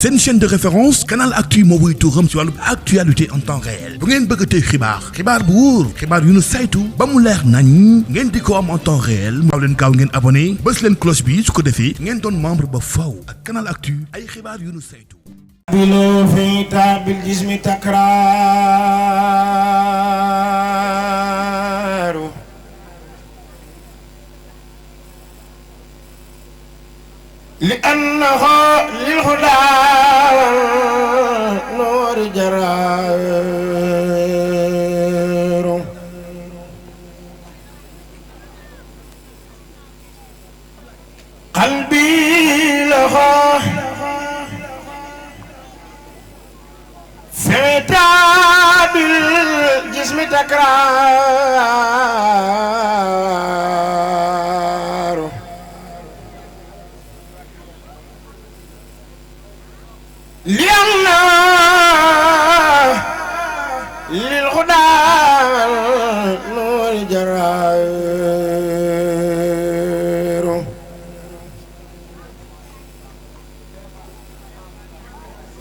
C'est une chaîne de référence Canal Actu moo wuy turam ci wàllu actualité en temps réel bu ngeen bëgg a tey xibaar bu wóor xibaar yu nu saytu ba mu leer nañ ngeen di ko am en temps réel maaw leen gaaw ngeen abonné bës leen cloche bi su ko defee ngeen doon membre ba faw ak Canal Actu ay xibaar yu nu saytu بلو في تاب الجسم تكرار لأنه للهدى والنور جرار قلبي له في تعب الجسم تكرار لأن للخدا نور جرار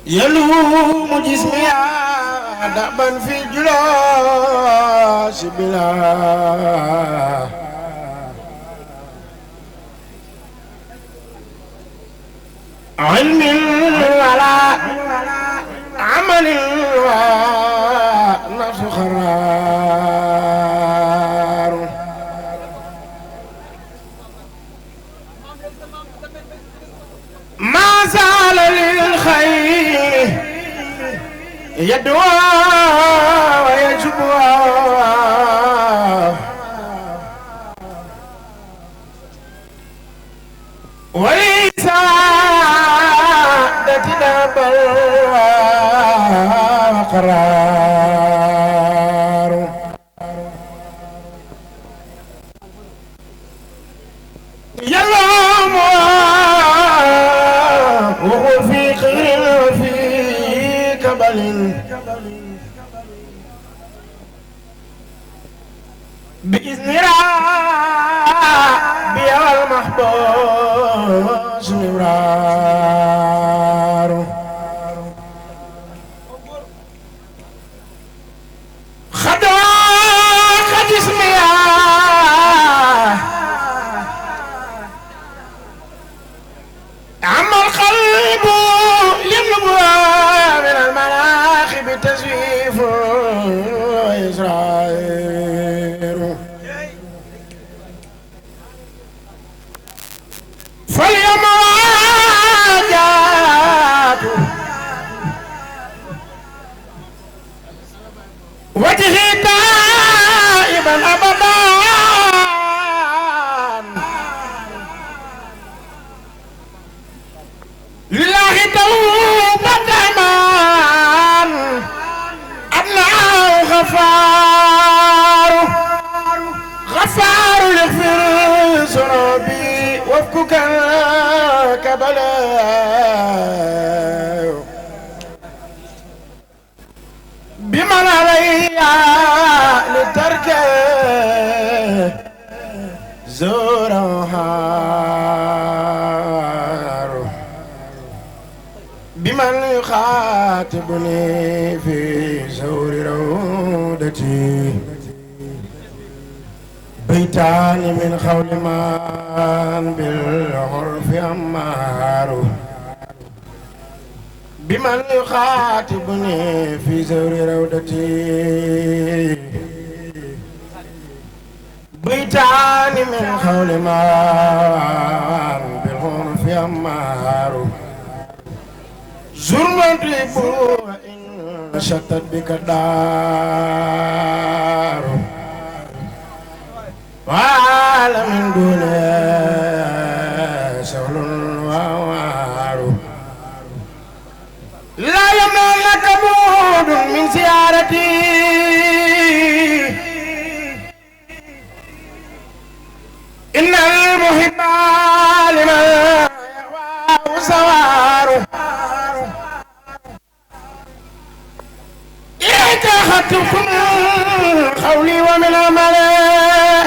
يلوم جسمي دأبا في الجلاس بلا علم ولا عمل ونفس خرار ما زال للخير يدعو ويجبو ولسعادتنا بلوى وقرار يلوم وهو في خير وفي كبل بإذن ربي والمحبوس نورار خدوك جسمي عما القلب يملبها من المناخب تزويف وإسرائيل فاليوم واجهت وجهي تائبا أبدا لله توبة من أبناه غفار لغفر ذنوبي وفكك كبلاء بمن علي للترك زورها بمن يخاطبني في زور رودتي بيتان من خول من بالعرف أمار بمن يخاطبني في زور رودتي بيتان من خول من بالعرف أمار زرمت لبو إن شتت بك الدار وعلى من دونه سهل ووار لا يمنعك بود من زيارتي إن المحب لمن يهواه سوار اتخذتكم قولي ومن عمله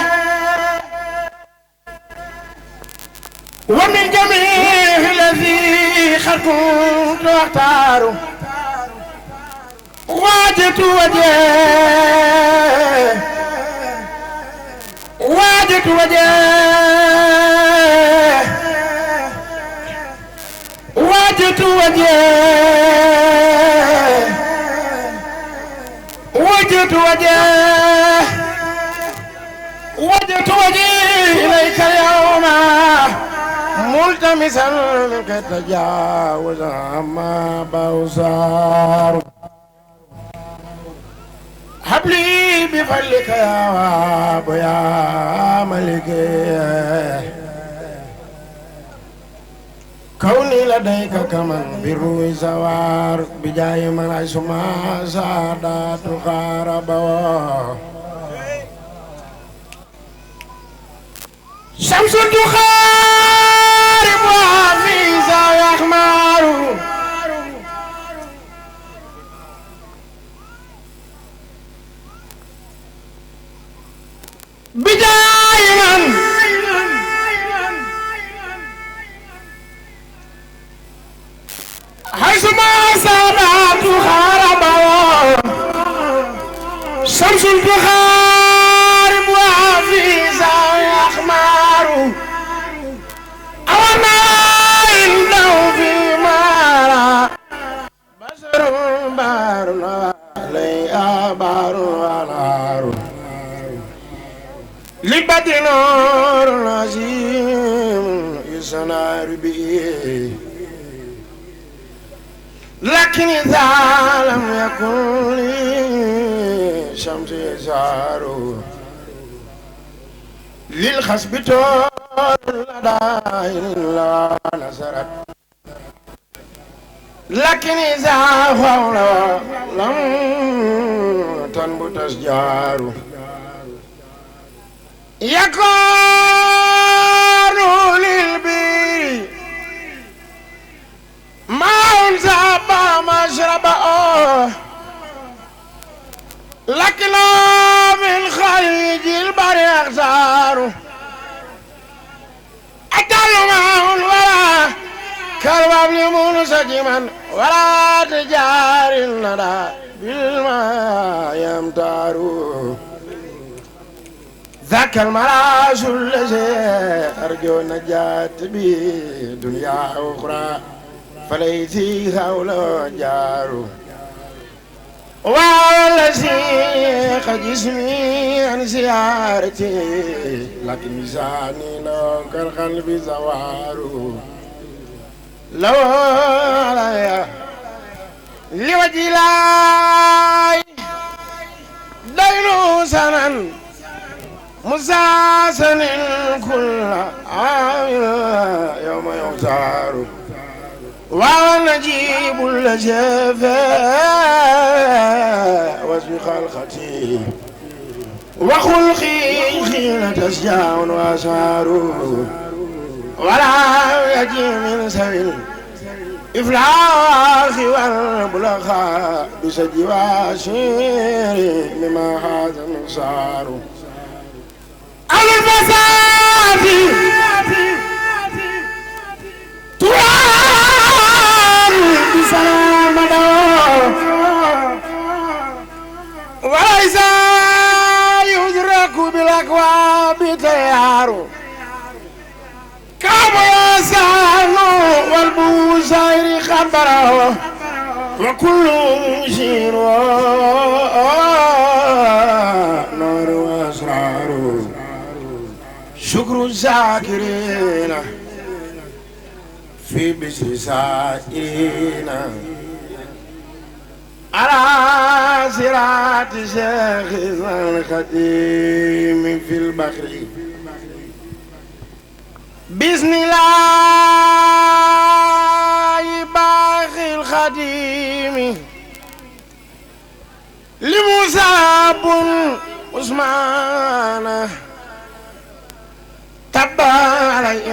ومن جميع الذي قد كنت أختار واجهت وجهي واجهت وجهي واجهت وجهي وجهت وجهي وجهت وجهي إليك اليوم ملتمسا منك تجاوز عما بوزار هب لي بفضلك يا واب يا ملك كوني لديك كمن بالروي زوار بجاي من عيسما سادات خاربوا شمس تخارب وفيزا يخمار بجاي من حيثما سادات خاربوا شمس تخارب وفيزا يخمار أوما عنده في مارا بشر بار علي بار ونار لبدي نور عظيم يسنار به لكن إذا لم يكن لي شمس يسار للخصب طول لدى إلا نصرت لكن إذا فول لم تنبت أشجار يكون للبير ماء زاب مشربه لكن من خليج البر يخسر أجل ماء ولا كالباب منسجما ولا تجار الندى بالماء يمتار ذاك المراش الذي أرجو نجاة به دنيا أخرى فليتي هول جار والذي قد جسمي عن زيارتي لكن لساني لو كالقلب زوار لو علي لوجه الله دين سنن مساسن كل عام يوم يختار ونجيب الجفاء واسبق الخطيب وخلقي حين تشجع واسعار ولا يجي من سبيل إفلاخ والبلغاء بسجي واشير مما هذا المسار الفساد توار بسلام وليس يدرك بالأكواب تيار كما يسان والبوزير خبره وكل مشير نار وأسرار شكر الذاكرين في بشر سائرين على صراط شيخ الخديم في البحر بسم الله باقي الخديم لموسى بن عثمان تبا علي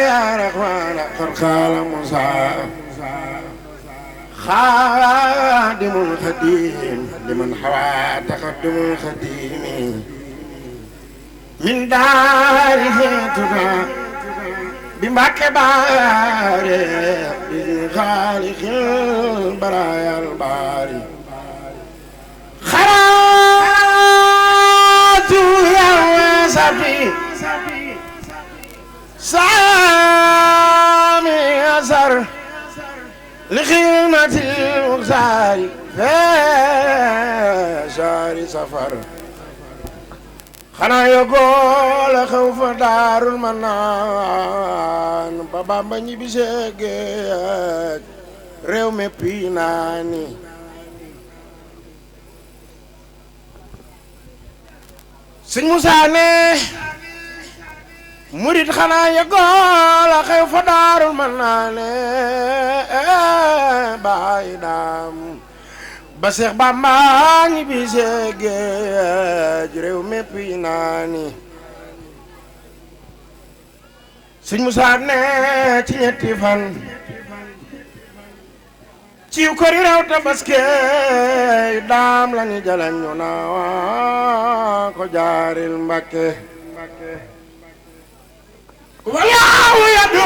يا رحمن قال موسى خادم الخديم لمن حوى تقدم الخديم من داره تبا بمبكي باري خالق البرايا الباري خرات يا سفي سامي أسر لخيمة المختار في شهر سفر خنا يقول خوف دار المنان بابا بني بيسيج ريو مي بيناني سيغ موسى ني مريد خنا يقول خوف دار المنان باي دام ba Seex Bamba ngi bisee géej réew mépp yi naani Sëñ Musaa ne ci ñetti fan ciw kori raw Tabaski daam la ni jalañ ñu naawa ko jaaril Mbàkke walaahu yadu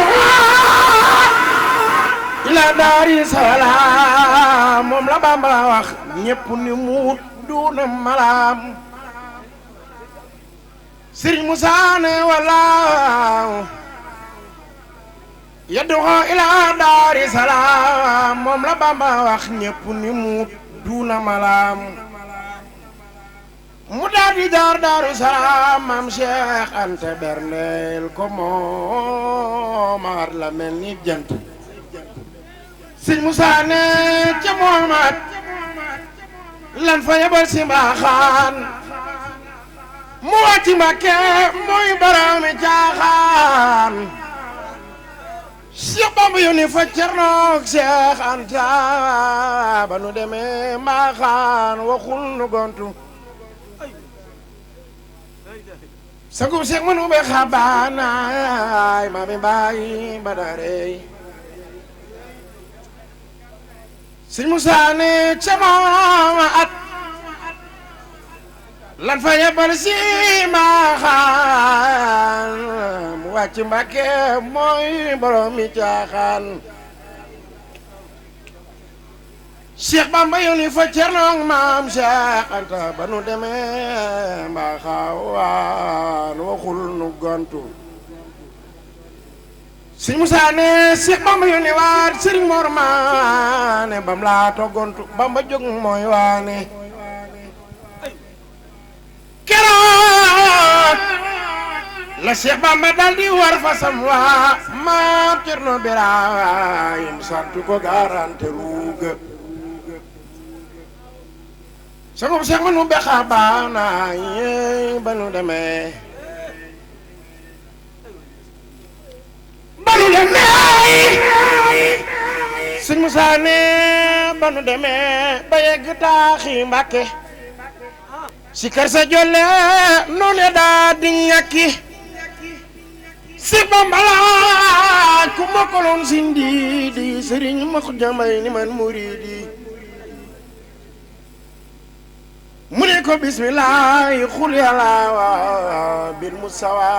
ila daari salaam moom la Bamba wax ñépp ni muut duuna malaam Sëriñ Musaa ne walaaw yadduxo ila daari salaam moom la Bamba wax ñépp ni muut duuna malaam mu daal di jaar Daaru Salaam maam Cheikh Anta berneel ko moomaat la mel ni jant Sëñ Musaa ne ca moomaat lan fa yebal si mbaaxaan mu wàcc Mbàkke mooy boromi caaxaan Cheikh Bamba yónni fa Cernook Cheikh Anta ba nu demee mbaaxaan waxul nu gontu sagub Cheikh mënu be xabaanaay ma mi bàyyi badarey Sëñ Musaa ne ca mooma at lan fa yebal si mbaaxaan mu wàcc Mbàkke mooy boromi caaxaan Cheikh Bamba yónni fa Cernook maam Cheikh Anta ba nu demee mbaaxaan waxul nu gontu Sëñ Musaa ne Cheikh Bamba yónni waat Sëriñ Mor Maane bam laa toggontu Bamba jóg mooy waane keroog la Cheikh Bamba daldi war fasam waa maam Cerno Birahim santu ko garante ruuga sagub Cheikh mënu be xabaana yey ba nu demee Sëñ Musaa ne ba nu demee ba yegg taaxi Mbàkke si kër sa jolle noone daa di ñakki si Bamba laaj ku mokkaloon si ndiidi sëriñ ma ko jamay ni man muriidi mu ne ko bismillaahi xul yàlla bil musawa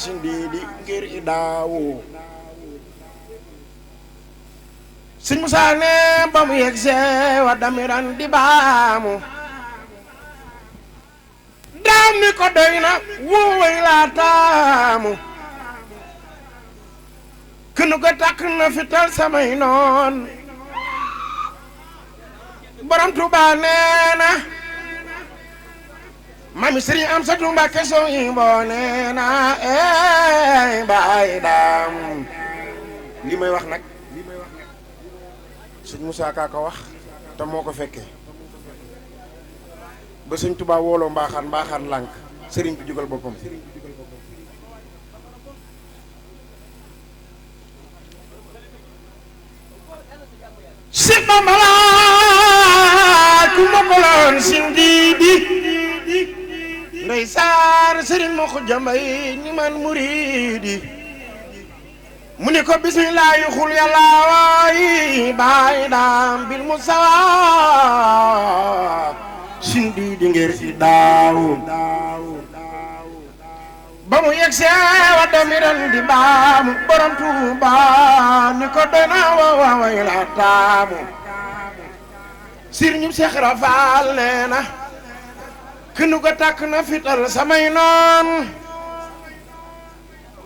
si ndiidi ngir i daawu Sëñ Musaa ne ba mu yegsee wa damiran di baamu daam ni ko doy na wuuway laa taamu kënu ko takk na fital samay noon borom Tuubaa nee na mami Sëriñ Amsatu Mbàkke soo yi boo nee na baay daam li may wax nag Sëñ Musaa kaa ko wax te moo ko fekkee ba Sëñ Tuubaa wooloo mbaaxaan lànk sëriñ bi jugal boppam Seex Bamba ku mokkaloon sin diidi ndeysaan sëriñ ma ko jambay ni man muriidi mu ni ko bismillaahi xul yàlla waay baay daam bil musawa sindi di ngir si daaw ba mu yegsee wa damiran di baamu borom Tuuba ni ko doy na waaway la taamu sëriñu Seex Ibra Faal nee na kënu ko takk na fital samay noon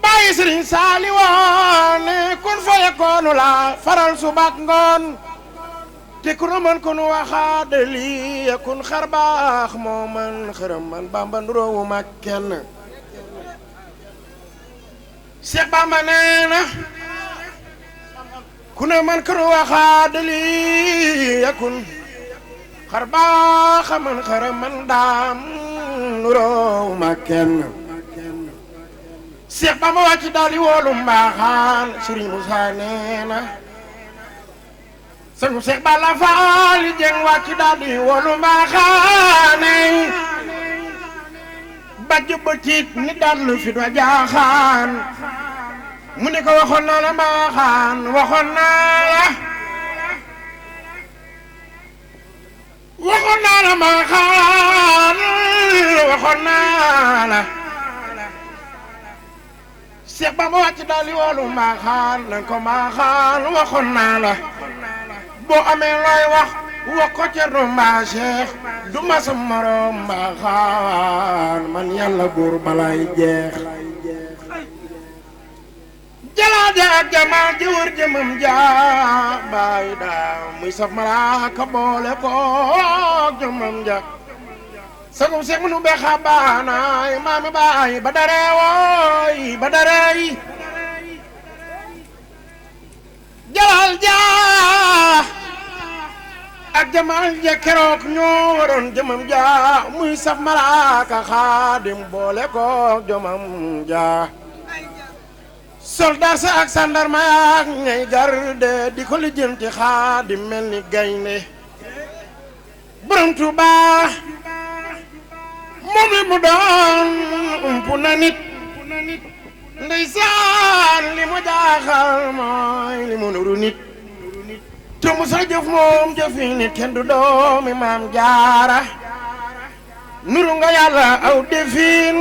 bàyyi sëriñ Saali woon kun fa yakkoonu la faral subaak ngoon te ku na mën ko nu waxaade lii kun xar baax moo man xërëm man Bamba nduróowu mag kenn Seex Bamba nee na ku ne man ko nu waxaade lii kun xar baax man xërëm man daam nduróowu mag kenn Seex Bamba wàcc daal di woolu mbaaxaan Sëriñ Musaa nee na sangu Seex Balla Faali Jeng wàcc daal di woolu mbaaxaane bàjj ba tiit ni daal lu fi wa jaaxaan mu ne ko waxoon naa la mbaaxaan waxoon naa la mbaaxaan waxoon naa la Seex Bamba wàcc daal di woolu mbaaxaan nan ko mbaaxaan waxoon naa la boo amee looy wax ko Cerno mbaa Seex du ma sa morom mbaaxaan man yàlla buur balay jeex jalaaja ak jamaal ji wër jëmam ja baay daa muy saf malaaka boole ko jëmam ja sagum Seex mu nu be xabaanaay maami baay ba daree wooy ba daree jalal jaa ak jamaal ja keroog ñoo waroon jëmam ja muy saf malaaka xaadim boole ko jëmam ja soldat sa ak sandarma yaak ñay garde di ko lijjanti xaadim mel ni gaynde borom Tuuba moom li mu doon umpu na nit ndeysaan li mu jaaxal mooy li mu nuru nit te mu sa jëf moom jëfi nit kenn du doomi maam jaara nuru nga yàlla aw defin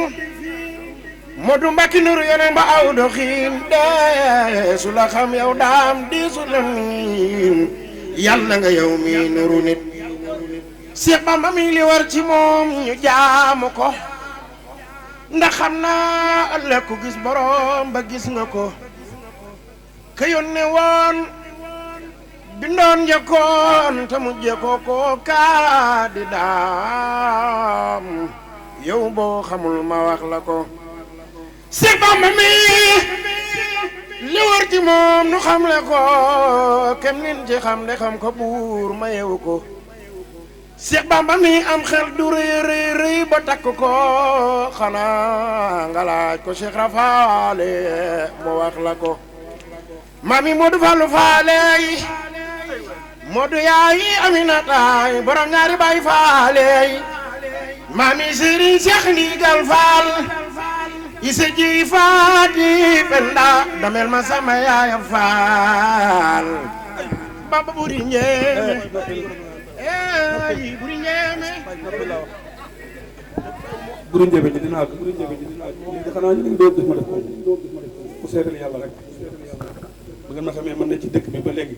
moo du mbakki nuru yeneen ba aw doxin de su la xam yow daam di su la miin yàlla nga yow mi nuru nit Seex Bamba mi li war ci moom ñu jaamu ko ndax xam naa ëllëg ku gis borom ba gis nga ko ka yónne woon bindoon njëkkoon te mu jëkkoo ko kaa di daam yow boo xamul ma wax la ko Seex Bamba mi li war ci moom nu xam le ko kem nin ci xam de xam ko buur ma yewu ko Seex Bamba mi am xel du rëy rëy rëy ba takk ko xanaa nga laaj ko Seex Ibra Faale mu wax la ko mami Moodu Fallu Faale Moodu yaay Aminataay borom ñaari baay Faale mami Sëriñ Seex Ndigal Faal ise ji faati penda damel ma sama yaayam Faal Bamba buri ñeeme buri ñeeme ji dinaa ko xanaa ñu ngi doon gis ma def ko ku seetal yàlla rek bu ngeen ma xamee man ne ci dëkk bi ba léegi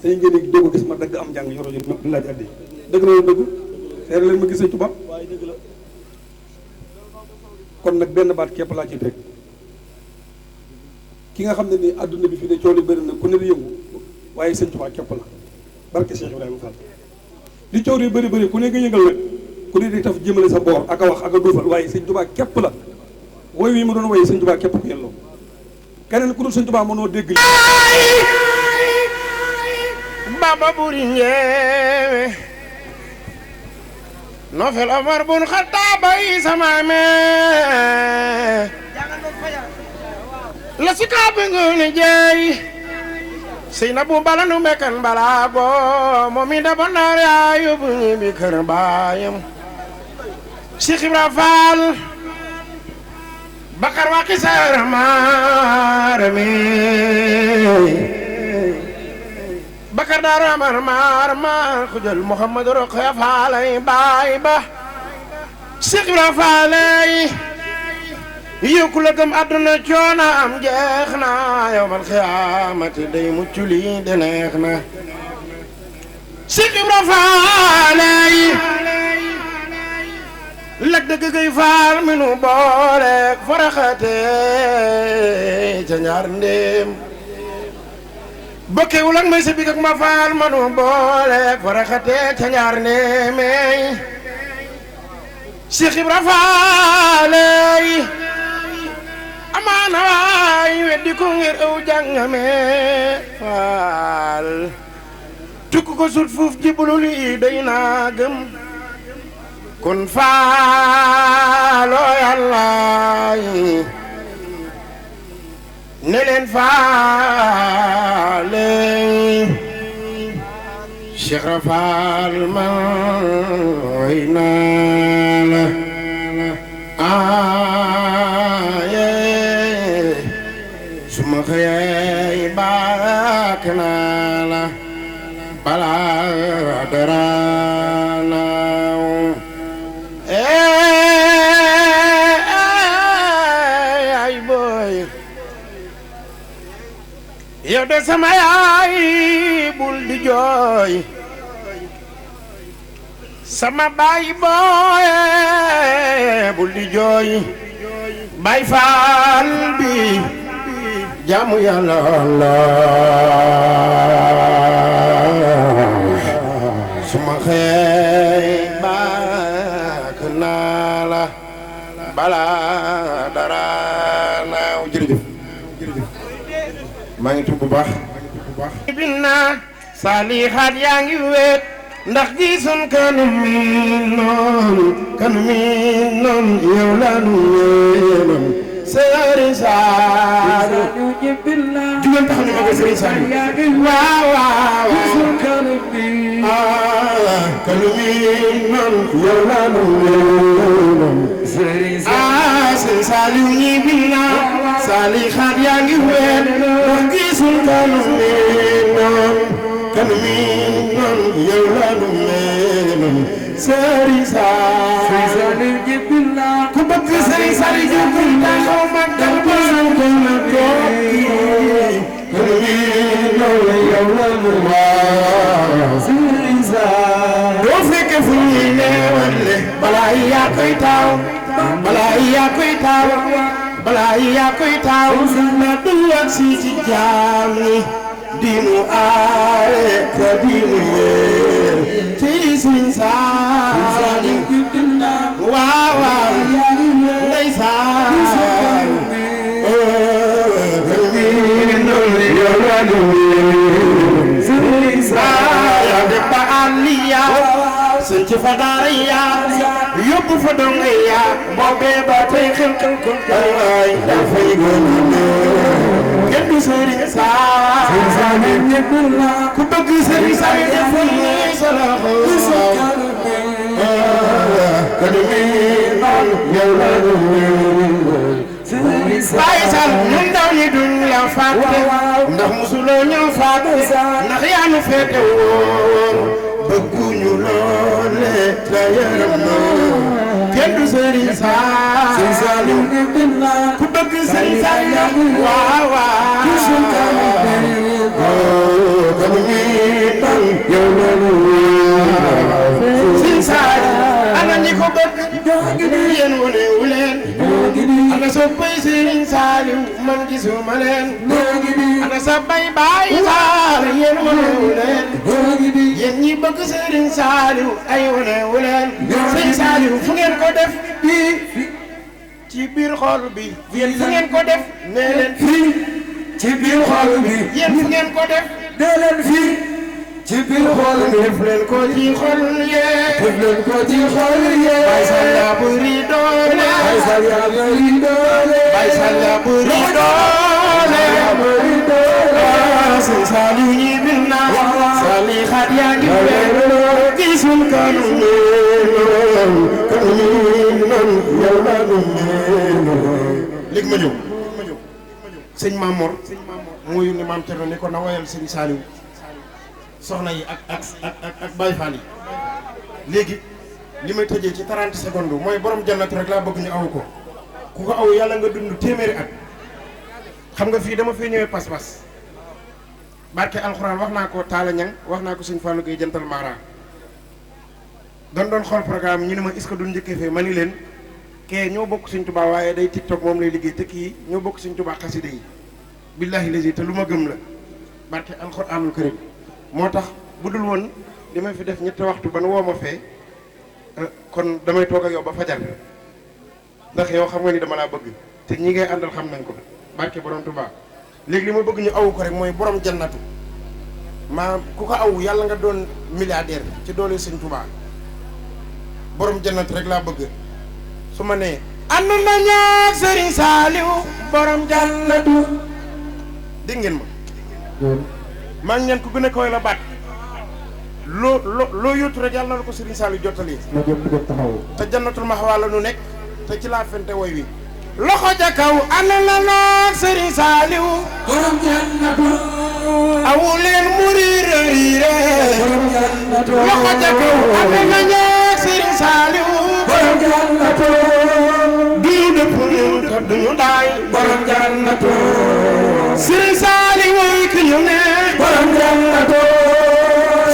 tey ngeen di doog a gis ma dëgg am njàng yoro ji di laaj addi dëgg na dëgg seetal leen ma gis Sëñ Tuubaa kon nag benn baat képp laa ci teg ki nga xam ne nii adduna bi fii de coono bëri na ku ne di yëngu waaye Sëñ Tuubaa képp la barke Cheikh Ibrahima Fall li coow yi bëri bëri ku ne nga yëngal nag ku ne di taf jëmale sa boor ak a wax ak a duufal waaye Sëñ Tuubaa képp la woy wi mu doon woy Sëñ Tuubaa képp ko yelloo keneen ku dul Sëñ Tuubaa mënoo dégg Bamba buri ñeewe nofel Omar bun Xattaab bay sama me la si kaa bi ngoone jeey sëy na bu mbala nu mekkan balaago moom i daba naar yaa yóbbu ñi bi kër baayam Cheikh Ibra Fall bakar waqi sar maarami bakar daara maar xujal Muhammadu Rokhaya Faalay baay ba Cheikh Ibra Faalay yow ku la gëm àdduna coona am jeex na yawmal xiyaamati day mucc lii de neex na Cheikh Ibra Faal lak dëgg gay faal mi nu boole faraxate ca ñaar ndéem bokkewul ak may sa big ak ma faal ma nu boole faraxate ca ñaar ndéemey Cheikh Ibra Faal amaana waay weddi ko ngir ëw jàngame faal tukk ko sut fuuf jibulu lii day naa gëm kon faaloo yàllaay ne leen faale Cheikh Ibra Faal ma way naa la suma xëyee baak naa la balaa dara naaw ay boy yow de sama yaay bul di jooy sama baay booy bul di jooy Baay Faal bi jaamu Yàlla suma xëy baak naa la balaa dara naaw jërëjëf maa ngi tudd bu baax binna saalihaat yaa ngi weet ndax gisun kanu mi noon yow la nu yéenam Sëriñ Saaliw jugal taxaw ñu ko Sëriñ Saaliw waaw waaw gisun kanu mi noon yow la nu yéenam Sëriñ Saaliw ñi binna saalihaat yaa ngi weet ndax gisun kanu mi noon yow la nu meenam Sëriñ Saaliw jébbil naa ku bëgg Sëriñ Saaliw jébbil naa xaw ma dal ko na tokki kon yow la nu waaw Sëriñ Saaliw doo fekke fu ñuy neewale balaa yaa koy taaw na du ak si ci jaam ni diinu aare ka diinu yee ci Sëriñ Saaliw waaw waaw ndeysaan Sëriñ Saaliw de ba aliya sëñ ci fa daara ya yóbbu fa donga ya boobee ba tey xel ko ay dafay gën kenn du Sëriñ Saaliw ku bëgg Sëriñ Saaliw defal ni sa loxo kadu mi yow la nu Baay Sall ñun ndaw ñi duñ la fàtte ndax musuloo ñëw fàtte ndax yaa nu féete woon bëgguñu loole te yaram noo kenn du Sëriñ Saaliw ku bëgg Sëriñ Saaliw waaw waaw kadu mi yow la nu Sëriñ Saaliw ana ñi ko bëgg yéen wane wu leen ana soppay Sëriñ Saaliw man gisuma leen ana soppay Baay Faal yéen wane wu leen yéen ñi bëgg Sëriñ Saaliw ay wane wu leen Sëriñ Saaliw fu ngeen ko def ci biir xol bi yéen fu ngeen ko def nee leen fii ci biir xol bi yéen fu ngeen ko def nee leen fii ci biir xol bi def leen ko ci xol yee def leen ko ci xol yee Baay Sall yaa bëri doole Baay Sall yaa bëri doole Baay Sall yaa bëri doole Sëriñ Saaliw ñi binna saalihaat yaa ngi weer gisul kanu meenam yow la nu meenam léegi ma ñëw sëñ Mamor moo yónni maam Cerno ni ko na woyal Sëriñ Saaliw soxna yi ak Baay Faal yi léegi li may tëjee ci 30 secondes mooy borom jannatu rek laa bëgg ñu aw ko ku ko aw yàlla nga dund téeméeri at xam nga fii dama fee ñëwee pas-pas barke alxuraan wax naa ko Talla Niang wax naa ko sëñ Fallou Gueye jantal Mara doon xool programme ñu ne ma est-ce que duñ njëkkee fee ma ni leen kee ñoo bokk sëñ Tuubaa waaye day TikTok moom lay liggéey te kii ñoo bokk sëñ Tuubaa xasida yi billaahi lazi te lu ma gëm la barke alxuraanul karim moo tax bu dul woon li ma fi def ñetti waxtu ban woo ma fee kon damay toog ak yow ba fajar ndax yow xam nga ni dama laa bëgg te ñi ngay àndal xam nañ ko barke borom Tuubaa léegi li ma bëgg ñu awu ko rek mooy borom jannatu maa ku ko aw yàlla nga doon milliardaire ci doole sëñ Tuubaa borom jannatu rek laa bëgg su ma nee ànd nañu ak Sëriñ Saaliw borom jannatu dégg ngeen ma maa ngi ñaan ku gën a koy la baat loo yóotu rek yàlla na la ko Sëriñ Saaliw jottali te jannatul maxwa la nu nekk te ci laa fente woy wi loxo ja kaw ànd nañu ak Sëriñ Saaliw borom jannatu awu leen mu riire riire loxo ja kaw ànd nañu ak Sëriñ Saaliw borom jannatu bii dëpp ñu te duñu daay borom jannatu Sëriñ Saaliw woy ki ñu ne borom jannatu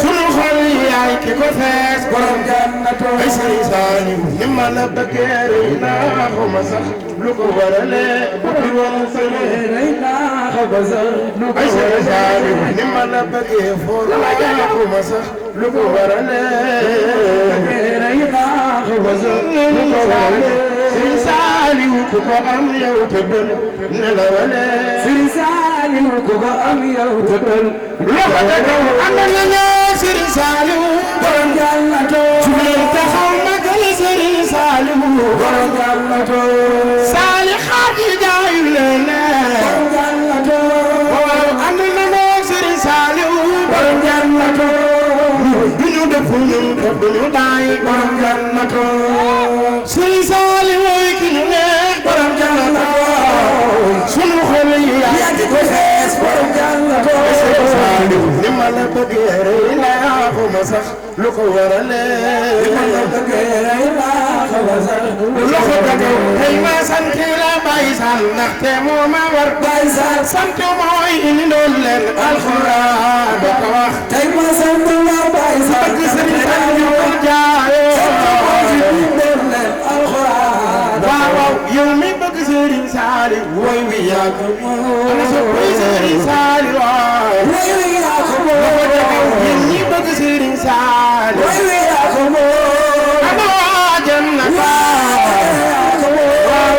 sunu xol yaay ki ko fees borom jannatu ay Sëriñ Saaliw ni ma la bëggee naa xuma sax lu ko warale bu fi woon sëriñ naa xuma sax lu ko warale ni ma la bëggee foo naa xuma sax lu ko warale naa xuma sax lu ko warale Sëriñ Saaliw ku ko am yow te doon nelawale Sëriñ Saaliw ku ko am yow te doon loxo te kaw ànd nañu Sëriñ Saaliw borom jannatu su leen taxaw magal Sëriñ Saaliw borom jannatu saali xaat yi jaayu leen borom jannatu waaw ànd nañu Sëriñ Saaliw borom jannatu duñu def ñun te duñu daay borom jannatu Sëriñ Saaliw mooy ki ñu ne borom jannatu sunu xol yi yaa ci ko fees borom jannatu Sëriñ Saaliw ni ma la bëggee rey naa xuma sax lu ko warale ni ma la bëggee rey naa xuma sax loxo dagaw tey ma sant la Baay Saal ndaxte moo ma war Baay Saal sant mooy indi doon leen alxuraan ba ko wax tey ma sant la Baay Saal bëgg Sëriñ Saaliw jaayoo waaw yow mi bëgg Sëriñ Saaliw woy wi yaa ko moom ana soppay Sëriñ Saaliw woy wi yaa ko moom yéen ñi bëgg Sëriñ Saaliw woy wi yaa ko moom ana waa jannat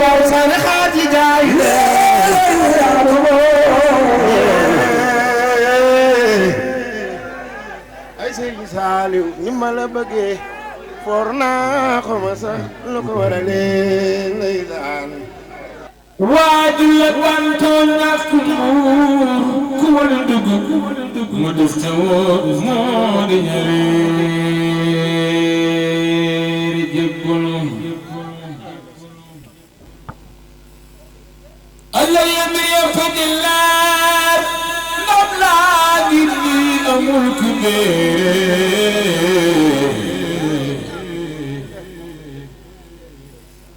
waaw sani xaat yi jaay ay Sëriñ Saaliw ni ma la bëggee for naa xama sax lu ko waralee lay daan waaju la wantoo ñàkk muur ku wala dugg mu def ca wóor moo di ñareeri jébbulu Allah yami yëpp di laar ndam laa ngi nii amul ku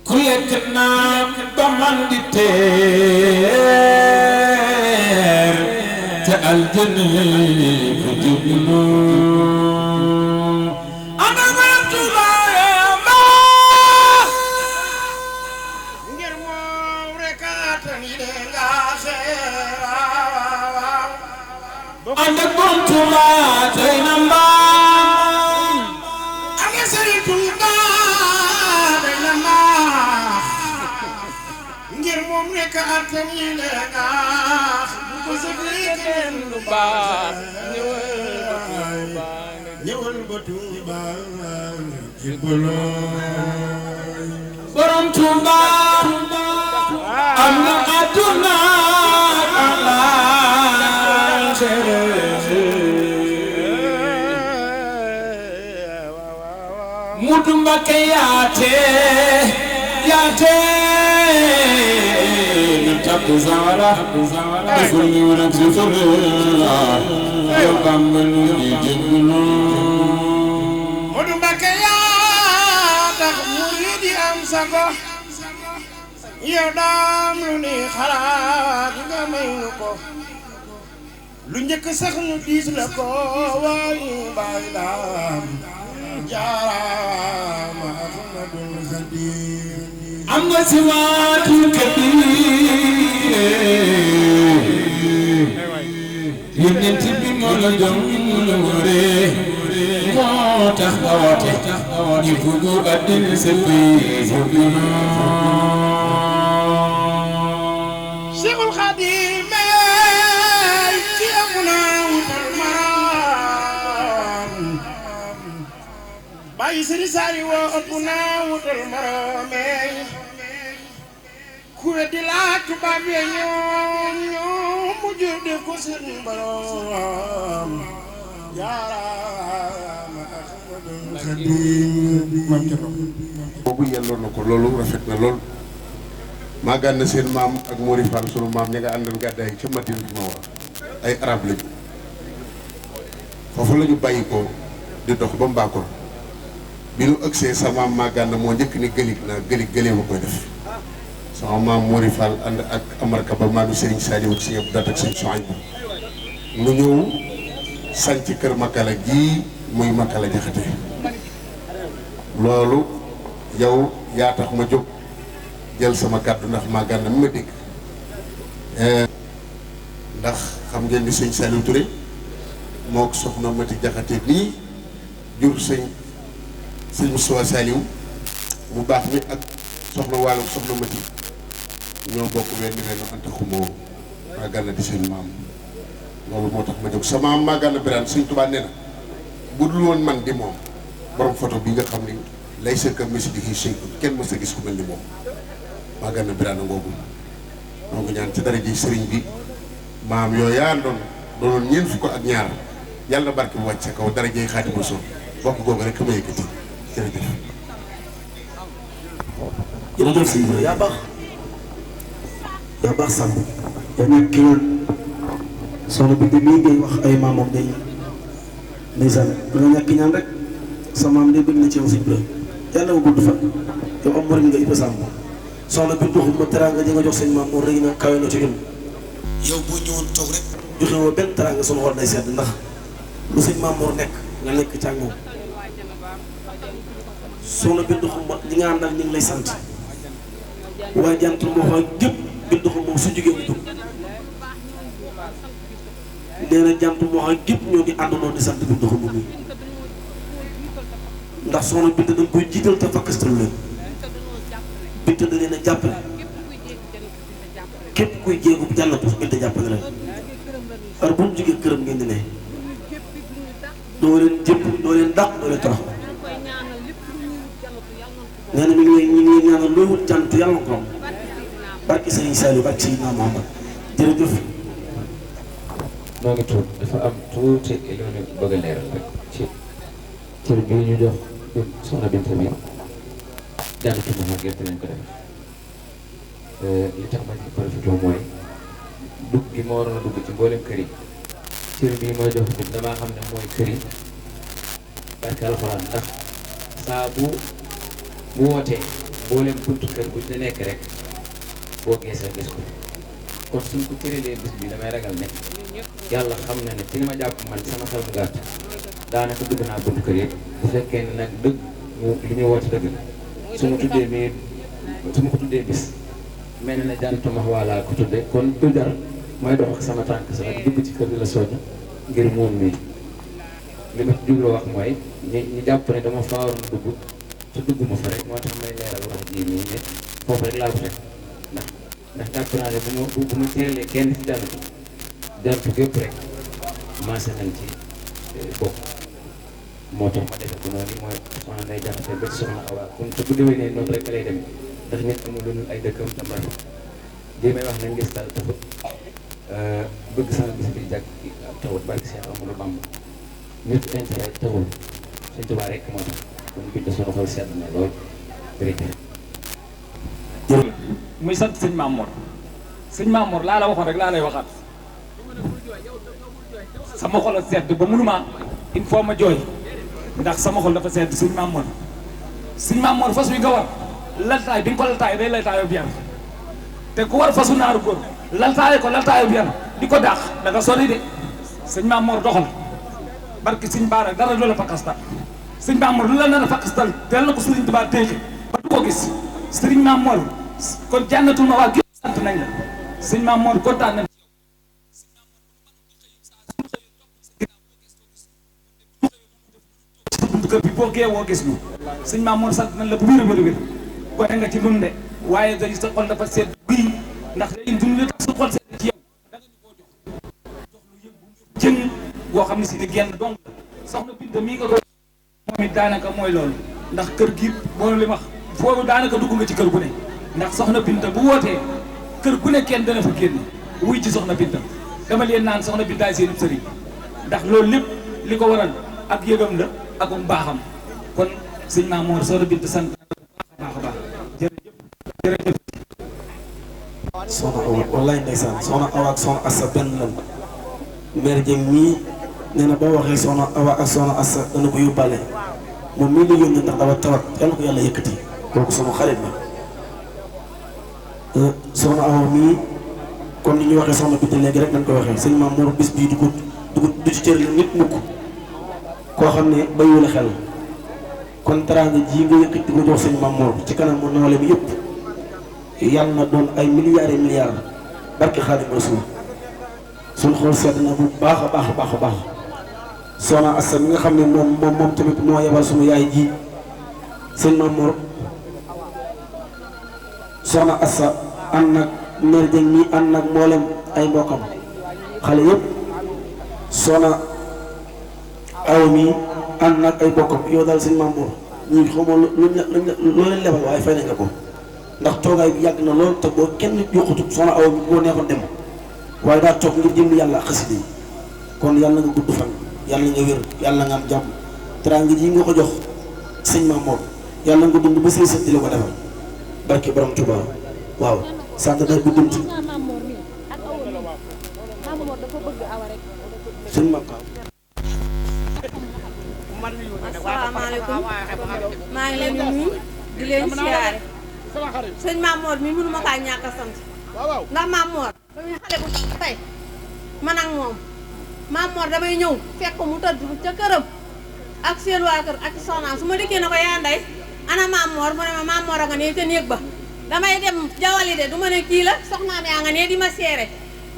ku lekk naa ba man di teer te aljana ko jublu ana borom Tuubaa ma ngir moom rek atan yi de nga seew ànd ak borom Tuubaa tey na mbaam ana Sëriñ Tuubaa day na mbaax ngir moom rek atan yi de nga bu ko sëfee kenn lu baax ñëwal ba Tuubaa jébbalu borom Tuubaa am na àdduna Mudu Mbakke yaate ñu takku zawara deful ñu rek si fële yow Bamba lu ñu jéggalu Mudu Mbakke yaa tax murid yi am sago yow daam lu ni xalaat nga may nu ko lu njëkk sax nu diis la ko waaye baay daam jaaraama Ahmadul Xadim am nga si waatul kabir yonent bi moo la jox la wóoree moo tax nga woote ñu fugu àddina sa biir Cheikhul Xadim ki amuna wutal maram bàyyi Sëriñ Saali woo ëpp naa wutal maram ku weddi laaj tubaab ya ñoom mujj def ko seen borom jaaraama Ahmadul Xadim boobu yelloon na ko loolu rafet na lool maa gànn seen maam ak Mori Fall sunu maam ña nga àndoon gàddaay ca Madina bi ma wax ay arab lañu foofu la ñu bàyyi ko di dox ba Mbakol bi nu ëgsee sa maam maa gànn moo njëkk ni gëlig naa gëlee ma koy def sama maam Mori Fall ànd ak Amarka ba maanu Serigne Saliou si yëpp dat ak seen soxañ bi mu ñëw sanc kër Makala gii muy Makala Jaxate loolu yow yaa tax ma jóg jël sama kàddu ndax maa gànn mi ma dégg ndax xam ngeen ni sëñ Saliou Touré moo ko soxna Mati Jaxate nii jur sëñ Moustapha Saliou mu baax mi ak soxna Waalo soxna Mati ñoo bokk wenn anta xumoo maa gànn di seen maam loolu moo tax ma jóg sama maam maa gànn biraan sëñ Tuubaa nee na bu dul woon man di moom borom photo bi nga xam ni lay sëkka misi di kii kenn mës a gis ku mel ni moom maa gànn biraan ngoogu noo ngi ñaan ci dara ji sëriñ bi maam yooyu yaa doonoon ñeent fukk ak ñaar yàlla barke bu wàcc sa kaw dara jëy Xaadimu Rasuul bokk googu rek ma yëkkati jërëjëf jërëjëf si yaa baax Samb yaa nekk ki ñaan soxna bi de mii ngay wax ay maamam day ndeysaan nga ñàkk ñaan rek sa maam day bëgg na ci yow si yàlla nga gudd fan yow am murid nga Ibra Samb soxna bi doxul ma teraanga ji nga jox sëñ maam moo rëy na kawe na ci ñun yow boo ñëwoon toog rek joxe woo benn teraanga sunu xol day sedd ndax lu sëñ maam moo nekk nga nekk ca ak moom soxna bi doxul ma ñi nga àndal ñu ngi lay sant waaye jant moo xam gépp bi doxul moom su jógee mu jóg nee na jant moo xam gépp ñoo ngi àndandoo di sant bi doxul moom ndax soxna bi dañ koy jiital te fakkastalu leen Binta da leen a jàppale képp kuy jéegu jànnatu Binta jàppale leen ar bu mu jógee këram ngeen di ne doo leen jëpp doo leen dàq doo leen torox nee na ñu ngi lay ñaanal looy wut jànnatu yàlla na ko am barki Sëriñ Saliou barki Seydina Muhammad jërëjëf. moo ngi tuut dafa am tuuti lu ñu bëgg a leeral rek ci cër bii ñu jox soxna Binta bi jàll ci moom gerte lañ ko def li tax ma ci profité mooy dugg gi ma waroon a dugg ci mboolem kër yi cër bii mooy jox bi damaa xam ne mooy kër yi barke alxuraan ndax saa bu wootee mboolem buntu kër bu ci nekk rek boo geesee gis ko kon suñ ko cëralee bis bi damay ragal ne yàlla xam na ne ci li ma jàpp man sama xel mu gàtt daanaka dugg naa buntu kër yëpp bu fekkee ne nag dëgg li ñuy woote dëgg su ma ko tuddee bis mel na jantuma waalaa ko tuddee kon du jar may dox ak sama tànk sax dugg ci kër gi la soññ ngir moom mii li ma jubloo wax mooy ñi jàpp ne dama faa waroon dugg te dugg ma fa rek moo tax may leeral wax ji nii ne foofu rek laa ko teg ndax jàpp naa ne bu ma cëralee kenn ci jantu gépp rek maase nañ ci bokk moo tax ma defe ko noonu mooy soxna Ndeye Jaxate ba ci soxna Awa kon te bu déwénee noonu rek lay demee ndax nit amul lu dul ay dëkkam tam rafet lii may wax nañ gis tal taxut bëgg sama bis bi jàkk taxut barke Cheikh Amadou Bamba nit intérêt taxul Sëñ Tuubaa rek moo tax kon Binta sunu xol sedd na lool jërëjëf muy sant sëñ Mamour laa la waxoon rek laa lay waxaat sama xol a sedd ba mënuma il faut ma jooy ndax sama xol dafa sedd sëñ Mamour fas wi nga war laltaay bi nga ko laltaay day laltaayoo bien te ku war fasu naaru góor laltaaye ko laltaaye bien di ko dàq da nga sori de sëñ Maam Mor doxal barki sëñ Baara dara doo la fakastal sëñ Maam Mor lu la nar a fakastal teel na ko Sëriñ Tuubaa téye ba du ko gis sëriñ Maam Mor kon jànnatul ma waa gépp sant nañ la sëñ Maam Mor kontaan nañ kër bi boo geewoo gis ñu sëñ Maam Mor sant nañ la bu wér a wér a wér gote nga ci nun de waaye dañu sa xol dafa seet bii ndax day dund li tax sa xol seet ci yow da nga ñu koo jox lu yëg jën boo xam ne si ni genn donc soxna Binta mii nga ko moom it daanaka mooy loolu ndax kër gi boo li wax foofu daanaka dugg nga ci kër gu ne ndax soxna Binta bu wootee kër gu ne kenn dana fa génn wuy ci soxna Binta dama leen naan soxna Binta seen sëriñ ndax loolu lépp li ko waral ak yëgam la ak mbaaxam kon sëñ Maam Mor soxna Binta sant baax a baax jërëjëf jërëjëf soxna Awa wallaay ndeysaan soxna Awa ak soxna Assa benn lan mère Dieng mii nee na boo waxee soxna Awa ak soxna Assa dana ko yóbbaale moom mii la yónnee ndax dafa tawat yàlla ko yàlla yëkkati kooku sama xarit la soxna Awa mii comme ni ñuy waxee soxna Binta léegi rek dañ koy waxee sëñ Maam Mor bis bii du ci cër la nit mukk koo xam ne bayu la xel kon teraanga ji nga yëkkati di ko jox sëñ Maam Mor ci kanam mu nawle bi yëpp yàlla na doon ay milliards et milliards barke Xaadimu Rasuul suñ xool sedd na bu baax a baax a baax a baax soxna Assa mi nga xam ne moom tamit moo yebal suñu yaay ji sëñ Maam Mor soxna Assa ànd nag mère Dieng mi ànd nag mboolem ay mbokkam xale yëpp soxna Awa mi ànd nag ay mbokkam yow daal sëñ Maam Mor ñii xawma loo leen lebal waaye fay nañ la ko ndax toogaay bi yàgg na lool te boo kenn yokkutut soxna Awa bi boo neexoon dem waaye daa toog ngir jëm yàlla ak xasida yi kon yàlla nga gudd fan yàlla nga wér yàlla nga am jàmm teraanga ji nga ko jox sëñ Maam Mor yàlla nga dund ba say sët di la ko defal barke borom Tuuba waaw sant day bu dund sëñ Maam asalaamaaleykum maa ngi leen di nuyu di leen siyaare sëñ Maam Mor mi mënu ma kaa ñàkk a sant ndax Maam Mor ba muy xale bu ndaw tey man ak moom Maam Mor damay ñëw fekk ko mu tëdd ca këram ak seen waa kër ak soxnaam su ma dikkee ne ko yaa ndey ana Maam Mor mu ne ma Maam Mor a nga ne ca néeg ba damay dem jawali de du ma ne kii la soxnaam yaa nga ne di ma seere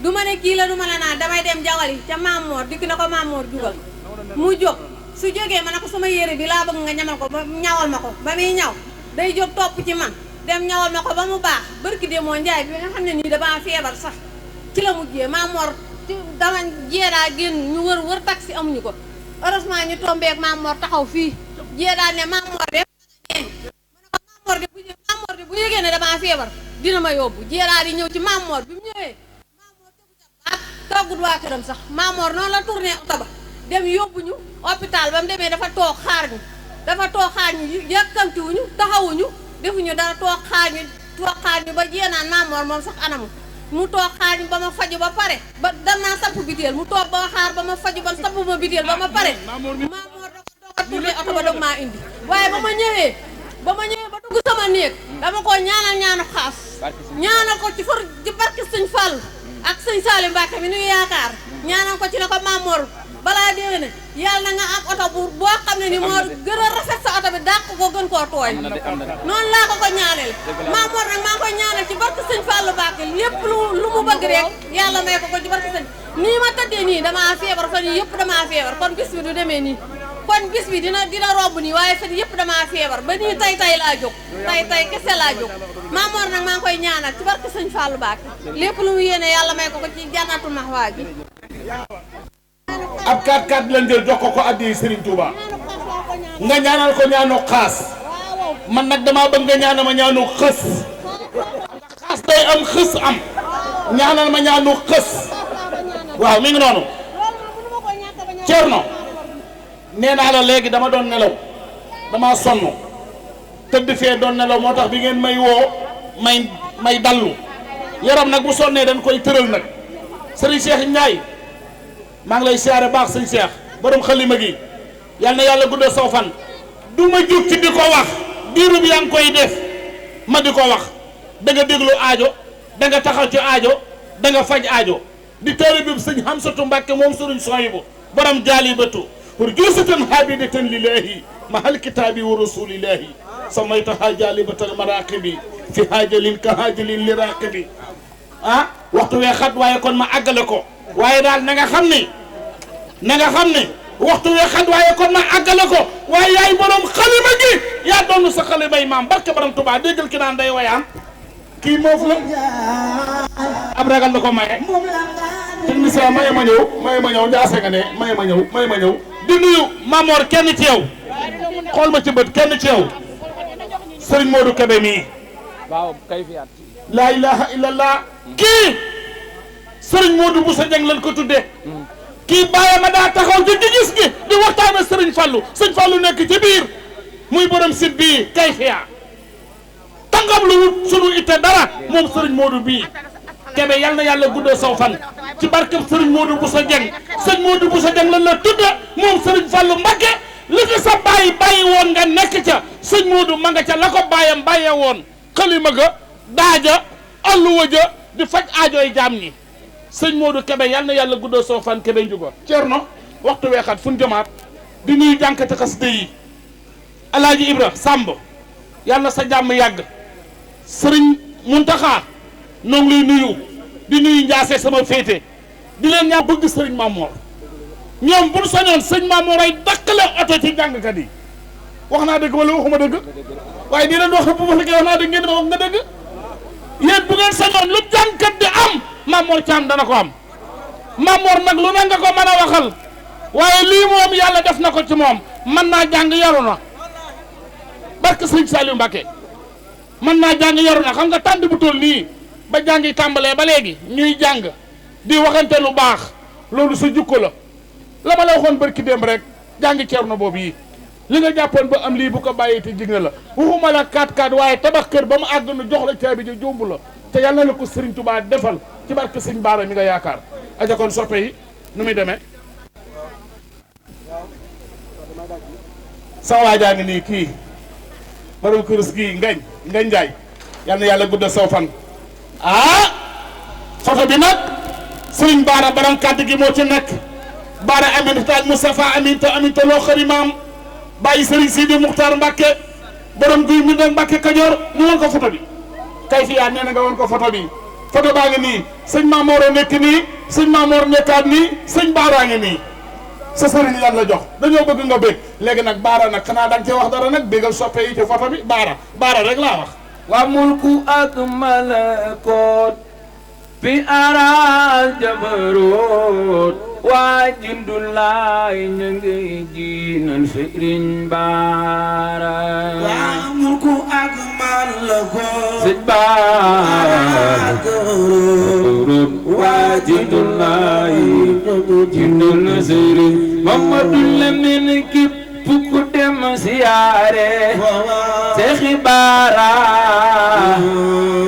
du ma ne kii la du ma la naan damay dem jawali ca Maam Mor dikk na ko Maam Mor jugal mu jóg su jógee ma ne ko sama yére bi laa bëgg nga ñamal ko ba ñawal ma ko ba muy ñaw day jóg topp ci man dem ñawal ma ko ba mu baax barki de moo njaay bi nga xam ne nii dama feebar sax ci la mujjee Maam Mor dama jeedaa génn ñu wër taxi amuñu ko heureusement ñu tombeek Maam Mor taxaw fii jeedaa ne Maam Mor de ma ne ko Maam Mor de bu yëgee ne dama feebar dina ma yóbbu jeedaa di ñëw ci Maam Mor bi mu ñëwee Maam Mor toggut waa këram sax Maam Mor noonu la tourné oto ba dem yóbbuñu hôpital ba mu demee dafa toog xaar ñu yàkkamtiwuñu taxawuñu defuñu dara toog xaar ñu ba jéenaan Maam Mor moom sax anamu mu toog xaar ñu ba ma faju ba pare ba dal naa samp biteel mu toog ba xaar ba ma faju ba samp ma biteel ba ma pare Maam Mor doga tourné oto ba dog maa indi waaye ba ma ñëwee ba dugg sama néeg dama ko ñaanal xaas ñaanal ko ci barke sëñ Fall ak sëñ Salim Mbacke mi nuy yaakaar ñaanal ko ci ne ko Maam Mor balaa déwéne yàlla na nga am oto boo xam ne ni moo gën a rafet sa oto bi dàq ko gën koo tooy noonu laa ko ñaanal Maam Mor nag maa ngi koy ñaanal ci barke sëñ Fallou Mbacke lépp lu mu bëgg rek yàlla may ko ci barke sëñ nii ma tëddee nii damaa feebar fan yi yëpp damaa feebar kon bis bi du demee nii kon bis bi dina romb nii waaye fan yëpp damaa feebar ba nii tay laa jóg tay kese laa jóg Maam Mor nag maa ngi koy ñaanal ci barke sëñ Fallou Mbacke lépp lu mu yéene yàlla may ko ci jannatul maxwaa gi ab 4x4 lañ jël jox ko addi Serigne Touba nga ñaanal ko ñaanu xaas man nag damaa bëgg nga ñaanal ma ñaanu xës xaas day am xës am ñaanal ma ñaanu xës waaw mi ngi noonu Thierno nee naa la léegi dama doon nelaw dama sonn tëdd fee doon nelaw moo tax bi ngeen may woo may dallu yaram nag bu sonnee dañ koy tëral nag Serigne Cheikh Ndiaye maa ngi lay siyaare baax sëñ Cheikh borom xalima gi yal na yàlla guddal saw fan du ma jóg ci di ko wax diiru bi yaa ngi koy def ma di ko wax da nga déglu aajo da nga taxaw ci aajo da nga faj aajo di téere bi sëñ Hamsatu Mbàkke moom sëriñ Soyibu borom jaalibatu urjusatan habidatan lillahi mahal kitaabi wa rasulillahi samaytaha jaalibatal maraqibi fi haajalin ka haajalin li raqibi ah waxtu wee xat waaye kon ma àggale ko waaye daal na nga xam ni waxtu wee xat waaye kon ma àggale ko waaye yaay borom xalima gi yaa doon sa xalimay maam barke borom Tuubaa déggal ki naan day wayaan kii moofu la ab ragal la ko maye technicien maye ma ñëw njaase nga ne maye ma ñëw di nuyu Mamor kenn ci yow xool ma ci bët kenn ci yow Serigne Modou Kébé mii waaw kay fiyaat laa ilaha illallah kii Serigne Modou Boussa Dieng lañ ko tuddee kii bàyyi ma daa taxaw ci gis gi di waxtaane Serigne Fallou Serigne Fallou nekk ci biir muy borom sit bii kay fiyaat tàngam lu wut sunu itte dara moom Serigne Modou bii Kébé yal na yàlla guddoo saw fan ci barkeb Serigne Modou Boussa Dieng Serigne Modou Boussa Dieng lan la tudde moom Serigne Fallou Mbacké li fi sa bàyyi woon nga nekk ca sëñ Modou ma nga ca la ko bàyyam bàyyee woon xalima ga daaja alluwa ja di faj aajooy jaam ñi sëñ Modou Kébé yal na yàlla guddoo saw fan Kébé njugo Ceerno waxtu weexat fu ñu jëmaat di nuyu jànkati xasida yi Alaaji Ibra Samb yal na sa jàmm yàgg Sëriñ Muntaxa noo ngi lay nuyu di nuyu Njaase sama féete di leen ñaa bëgg Sëriñ Mamor ñoom bu ñu sañoon sëñ Mamor ay dakkale oto ci jàngkat yi wax naa dëgg wala waxuma dëgg waaye di leen wax bu ma fekkee wax naa dëgg ngeen ma wax nga dëgg yéen bu ngeen sañoon lu jàngkat di am Mamor Thiam dana ko am Mamor nag lu ne nga ko mën a waxal waaye lii moom yàlla def na ko ci moom mën naa jàng yaru na barke sëñ Saliou Mbacké mën naa jàng yaru na xam nga tànd bu toll nii ba jàngi tàmbalee ba léegi ñuy jàng di waxante lu baax loolu sa jukko la ma la waxoon barki démb rek jàngi Ceerno boobu yi li nga jàppoon ba am lii bu ko bàyyee te jig na la waxuma la 4-4 waaye tabax kër ba mu àgg nu jox la caabi ji jomb la te yàlla na ko Serigne Touba defal ci barke Sëñ Baara mi nga yaakaar aja kon soppe yi nu muy demee sa waajaa ngi nii kii borom kërës gii ngañ njaay yal na yàlla gudda saw fan photo bi nag Serigne Baara borom kàddu gi moo ci nekk Baara Aminata ak Moustapha Aminta loo xëri maam bàyyi Serigne Sidi Muxtaar Mbàkke borom guy mi nag Mbàkke Kajoor ñu woon ko photo bi kay fi yaa nee na nga woon ko photo bi photo baa ngi nii sëñ Mamor nekk nii sëñ Mamor nekkaat nii sëñ Baara ngi nii sa sëriñ yàlla jox dañoo bëgg nga bég léegi nag Baara nag xanaa danga ci wax dara nag bégal soppe yi ci photo bi Baara rek laa wax wa mulku ak malakoot fi ara jabaroot waa jundulaay ñu ngi jiinal Sëriñ Baara waa mulku ak malakoot Sëriñ Baara waa jundulaay jiinal Sëriñ Mamadu Lamin képp ku dem siyaare Seexi Baara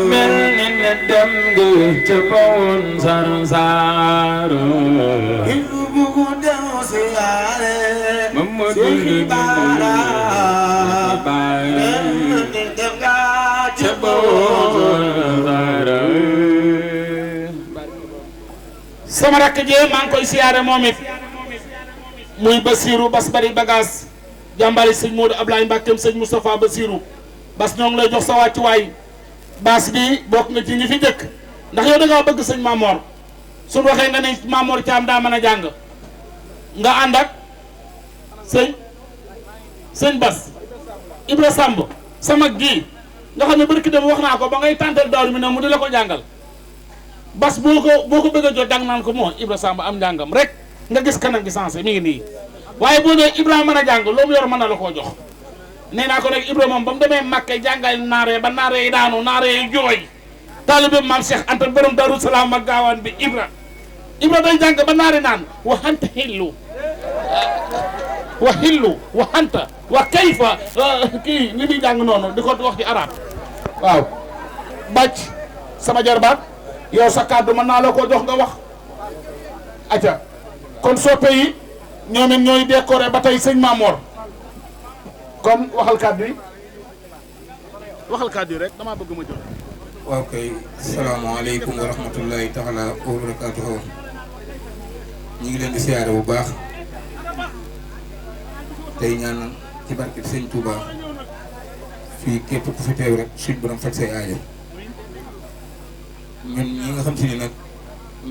mel ni ne dem nga ca bawoon Sarsara ku dem siyaare Mamadu Baara mel ni dem nga ca bawoon Sarsara sama rakk jee maa ngi koy siyaare moom it muy Basirou Bas bari bagage jàmbari sëñ Modou Ablaye Mbackeem sëñ Moustapha Basirou Bas ñoo ngi lay jox sa wàccuwaay Bas bi bokk nga ci ñi fi jëkk ndax yow da ngaa bëgg sëñ Mamor suñu waxee nga ne Mamor Thiam daa mën a jàng nga ànd ak sëñ Bas Ibra Samb sama gi nga xam ne barki dem wax naa ko ba ngay tàntal dawr mi ne mu di la ko jàngal Bas boo ko bëgg a jot dang naan ko moo Ibra Samb am njàngam rek nga gis kanam gi sensé mi ngi nii waaye boo nee Ibrahima mën a jàng loo mu yor mën na la koo jox nee naa ko nag Ibrahima moom ba mu demee Makka jàngal naaree ba naaree yi daanu naaree yi jooy taalibe maam Cheikh Anta borom Darou Salaam ak gaawaan bi Ibra day jàng ba naari naan wa hanta hillu wa hanta wa kayfa kii li muy jàng noonu di ko wax ci arab waaw bàcc sama jarbaat yow sa kàddu mën naa la koo jox nga wax aca kon soppe yi ñoom it ñooy décoré ba tey sëñ Mamor kon waxal kàddu yi rek damaa bëgg ma jël waaw kay salaamaaleykum wa rahmatullahi taala wa barakaatuhu ñu ngi leen di siyaare bu baax tey ñaan ci barke sëñ Touba fii képp ku fi teew rek suñ borom faj say aajo ñun ñi nga xam si ni nag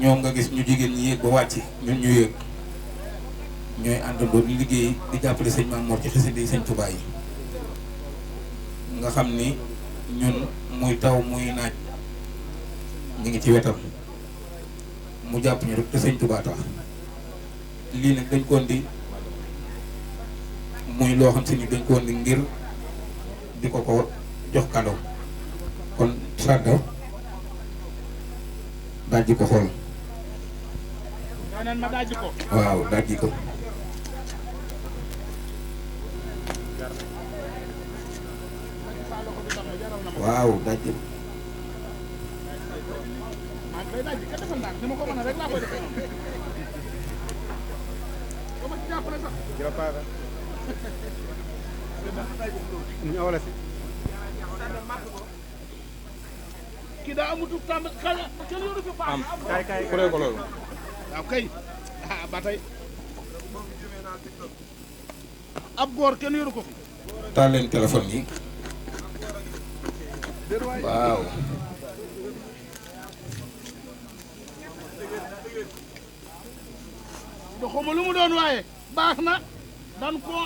ñoom nga gis ñu jigéen ñi yéeg ba wàcc ñun ñu yéeg ñooy àndandoo di liggéey di jàppale sëñ Mamour ci xasida yi sëñ Touba yi nga xam ni ñun muy taw muy naaj ñu ngi ci wetam mu jàpp ñu rek te sëñ Touba tax lii nag dañ ko indi muy loo xam si ni dañ ko indi ngir di ko jox cadeau kon sadda dajji ko xool waaw dajji ko waaw dajji kii daa amutu tàmb xale kenn yoru fi faam kay ku ko loolu waaw kay ba tey ab góor kenn yoru ko fi taal leen téléphone yi waaw doxuma lu mu doon waaye baax na dan koo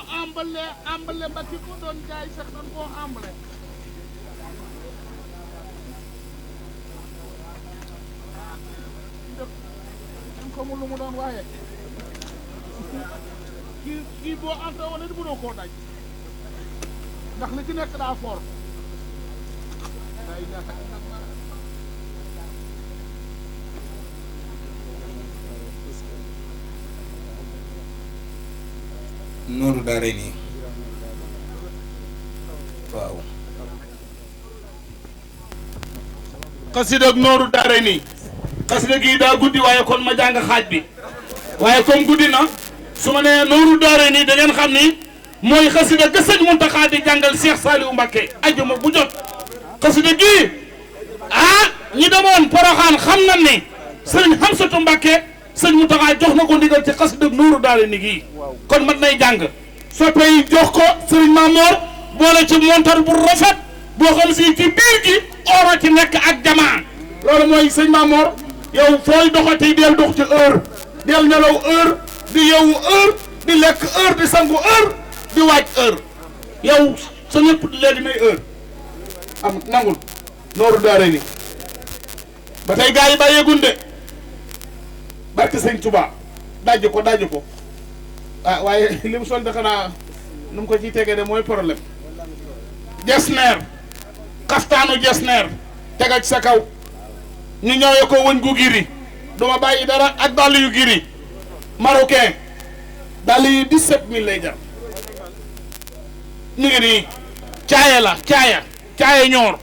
emballé ba ki ko doon jaay sax dan koo emballé dan xamul lu mu doon waaye kii boo anta wala di mënoo koo daj ndax li ci nekk daa fort Nooru Daarayni waaw xasida ak Nooru Daarayni xasida gi daa guddi waaye kon ma jàng xaaj bi waaye comme guddi na su ma nee Nooru Daarayni da ngeen xam ni mooy xasida ga sëñ Muntaxa di jàngal Cheikh Saliou Mbacké ajuma bu jot xasida gi ñi demoon Poroxaan xam na ni sëñ Hamsatu Mbacké sëñ Muntaxa jox na ko ndigal ci xasida ak Nooru Daarayni gi kon mat nay jàng soppe yi jox ko sëriñ Mamoor boole ci montar bu rafet boo xam si ci biir gi oro ci nekk ak jamaa loolu mooy sëñ Mamoor yow fooy doxati del dox ci heure del nelaw heure di yeewu heure di lekk heure di sangu heure di waaj heure yow sa ñëpp léegi nay heure am nangul Nooru Daarayni ba tey gars yi bàyyeegun de barke sëñ Tuubaa dajj ko waaye li mu sol de xanaa nu mu ko ciy tegee de mooy problème jesneer xaftaanu jesneer tegal ci sa kaw ñu ñëwee ko wëñ gu giri duma bàyyi dara ak dàll yu giri marocain dàll yi 17000 lay jar ñu ngi nii caaye la caaye ñoor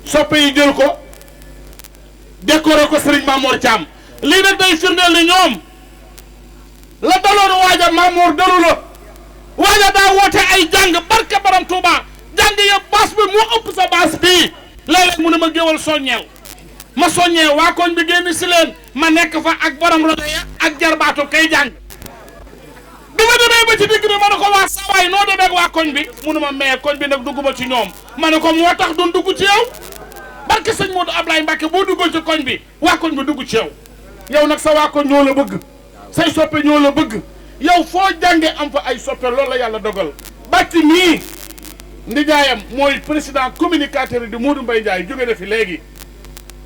soppe yi jël ko décoré ko Serigne Mamour Thiam lii nag day firndeel ni ñoom la daloon waaja Mamour dalu la waaja daa woote ay jàng barke Borom Touba jàng yëpp baas bi moo ëpp sa baas bii léeg-léeg mu ne ma géwal soññeel ma soññee waa koñ bi génn si leen ma nekk fa ak borom rajo ya ak jarbaatu kay jàng bi ma demee ba ci digg bi ma ne ko waa sawaay noo demee ak waa koñ bi mu ne ma mais koñ bi nag dugguma ci ñoom ma ne ko moo tax duñ dugg ci yow barke sëñ Modou Ablaye Mbacke boo duggoon ci koñ bi waa koñ bi dugg ci yow nag sa waa koñ ñoo la bëgg say soppe ñoo la bëgg yow foo jànge am fa ay soppe loolu la yàlla dogal bàtti mii ndijaayam mooy président communicateur di Modou Mbaye Ndiaye jóge na fi léegi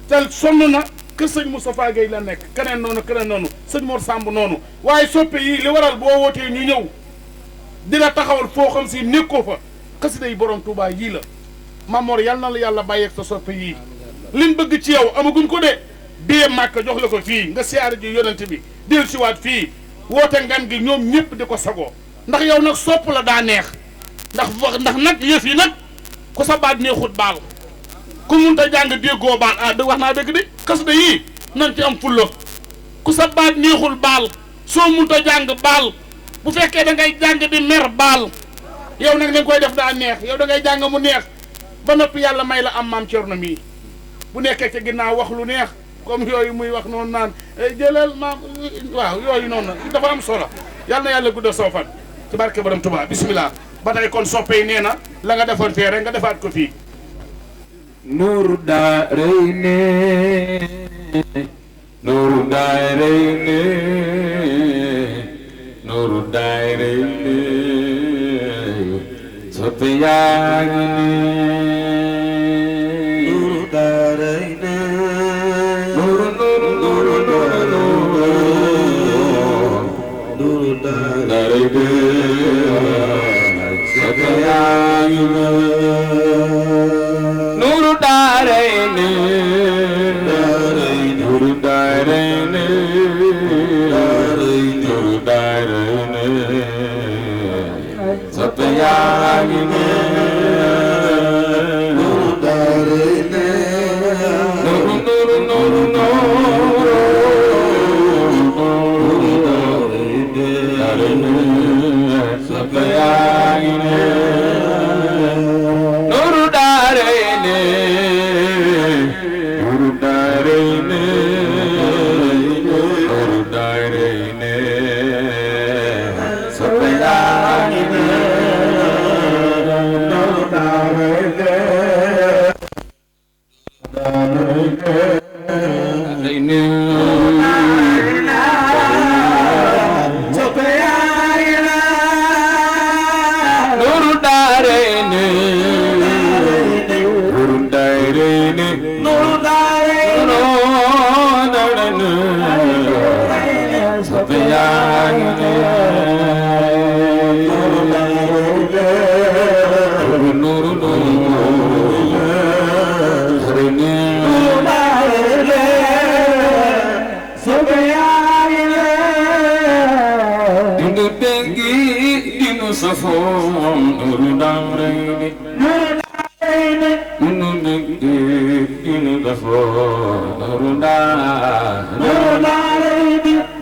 te sonn na kër sëñ Moustapha Gueye la nekk keneen noonu sëñ Mor Samb noonu waaye soppe yii li waral boo wootee ñu ñëw dina taxawal foo xam si nekkoo fa xasida yi borom Touba yii la Mamor yal na la yàlla bàyyeeg sa soppe yii liñ bëgg ci yow amaguñ ko de biyee màkk jox la ko fii nga siyaare ji yonent bi del siwaat fii woote ngan gi ñoom ñëpp di ko sagoo ndax yow nag sopp la daa neex ndax nag yëf yi nag ku sa baat neexut baal ku munta jàng déggoo baal wax naa dëgg di xasida yii nañ ci am fulla ku sa baat neexul baal soo munta jàng baal bu fekkee da ngay jàng di mer baal yow nag da nga koy def daa neex yow da ngay jàng mu neex ba noppi yàlla may la am maam Cerno mii bu nekkee ca ginnaaw wax lu neex comme yooyu muy wax noonu naan jëlal maam waaw yooyu noonu dafa am solo yàlla na yàlla guddal soo fan ci barke borom Tuubaa bismillah ba tey kon soppe yi nee na la nga defoon fee rek nga defaat ko fii Nuuru Daarayni Nuuru Daarayni Nuuru Daarayni soppe yaa ngi nii Nuuru Daarayni Nuuru Nuuru Nuuru Nuuru Nuuru Daarayni soppe yaa ngi Nuuru Daarayni Nuuru Daarayni Nuuru Daarayni soppe yaa ngi Nuuru Daarayni Nuuru Nuuru Nuuru Nuuru Daarayni soppe yaa ngi Nuuru Daarayni Nuuru Daarayni Nuuru Daarayni soppe yaa ngi Nuuru Daarayni Nuuru Daarayni Nuuru Daarayni Nuuru Daarayni soppe yaa ngi Nuuru Daarayni Nuuru Daarayni soppe yaa ngi dindu dengi dinu safoon Nuuru Daarayni Nuuru dengi dinu safoon Nuuru Daarayni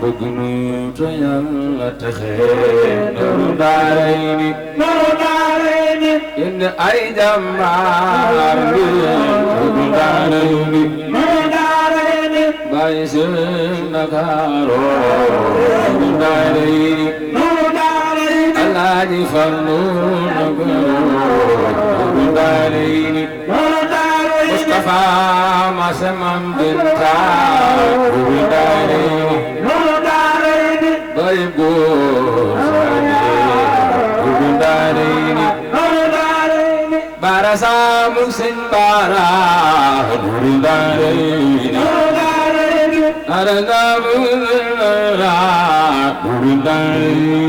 bëgg nu te Yàlla taxe Nuuru Daarayni yéen ay jàmbaar Nuuru Daarayni bàyyi seen Ndakaaru Nuuru Daarayni Alaaji Fallu Nuuru Daarayni Mustafa Masamam Binta Nuuru Daarayni Baye Góor Nuuru Daarayni Bara Saamu Sëñ Bara Nuuru Daarayni Bara Saamu Sëñ Bara Nuuru Daarayni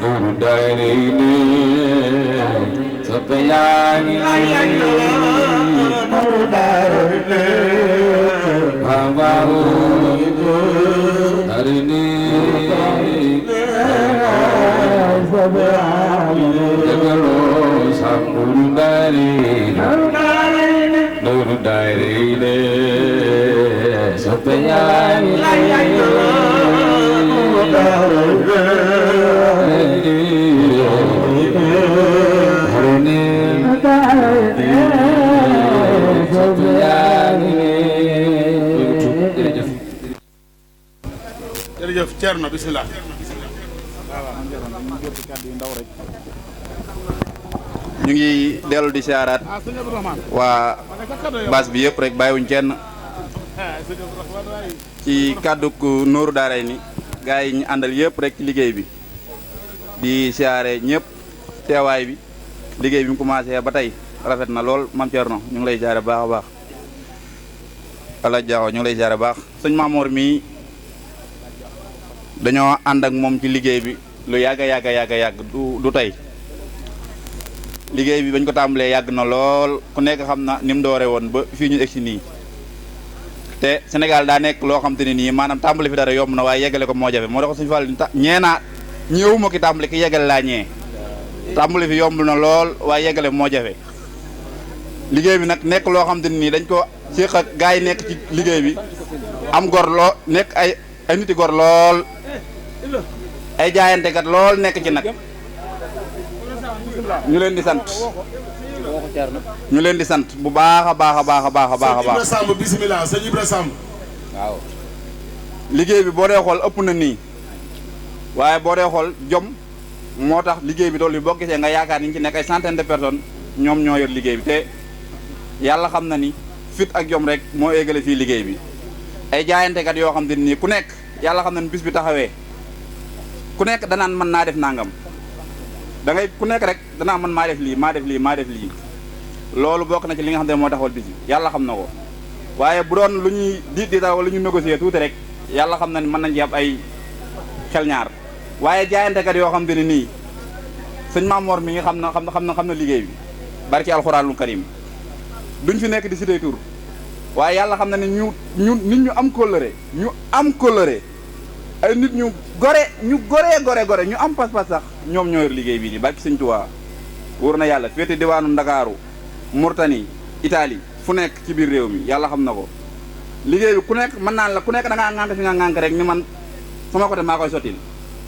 Nuuru Daarayni soppe yaa ngi Nuuru Daarayni waaw Daarayni jagaloo sam Nuuru Daarayni Nuuru Daarayni soppe yaa ngi Nuuru Daarayni soppe yaa ngi jërëjëf Thierno bismillah ñu ngi dellu di siyaaraat waa bas bi yëpp rek bàyyiwuñ kenn ci kàddu Nuuru Daarayni gaa yi ñu àndal yëpp rek ci liggéey bi di siyaare ñëpp teewaay bi liggéey bi mu commencé ba tey rafet na lool Mame Thierno ñu ngi lay siyaare baax a baax Alaaji Jaaw ñu ngi lay siyaare baax sëñ Mamour mii dañoo ànd ak moom ci liggéey bi lu yàgg du tey liggéey bi bañ ko tàmbalee yàgg na lool ku nekk xam na ni mu doore woon ba fii ñu egsi nii te Sénégal daa nekk loo xam te ne nii maanaam tàmbali fi dara yomb na waaye yeggale ko moo jafe moo tax suñu fàll ñeenaa ñëwuma ki tàmbali ki yeggale laa ñee tàmbali fi yomb na lool waaye yeggale moo jafe liggéey bi nag nekk loo xam te ne nii dañ ko séq ak gaa yi nekk ci liggéey bi am gor loo nekk ay niti gor lool ay jaayantekat lool nekk ci nag ñu leen di sant ñu leen di sant bu baax a baax a baax a baax a baax a baax. sëñ Ibra Samb bisimilah sëñ Ibra Samb. waaw liggéey bi boo dee xool ëpp na nii waaye boo dee xool jom moo tax liggéey bi tool yi boo gisee nga yaakaar ni ñu ci nekk ay centaine de personnes ñoom ñoo yor liggéey bi te yàlla xam na ni fit ak jom rek moo eggale fii liggéey bi ay jaayantekat yoo xam te nii ku nekk yàlla xam na ni bis bi taxawee ku nekk danaan mën naa def nangam da ngay ku nekk rek danaa mën maa def lii maa def lii maa def lii loolu bokk na ci li nga xam ne moo taxawal bis bi yàlla xam na ko waaye bu doon lu ñuy di daw wala ñu négocier tuuti rek yàlla xam na ni mën nañ ci am ay xel ñaar waaye jaayantekat yoo xam te ne nii sëñ Mamor mi nga xam na liggéey bi barki alxuraanul karim duñ fi nekk di cité tur waaye yàlla xam na ne ñu nit ñu am kóllëre ay nit ñu gore ñu am pas-pas sax ñoom ñoo yor liggéey bii nii barki sëñ Tuubaa wóor na yàlla féete diwaanu Ndakaaru Mauritanie Italie fu nekk ci biir réew mi yàlla xam na ko liggéey bi ku nekk mën naan la ku nekk da ngaa ŋànk fi nga ŋànk rek ni man sama côté maa koy sottil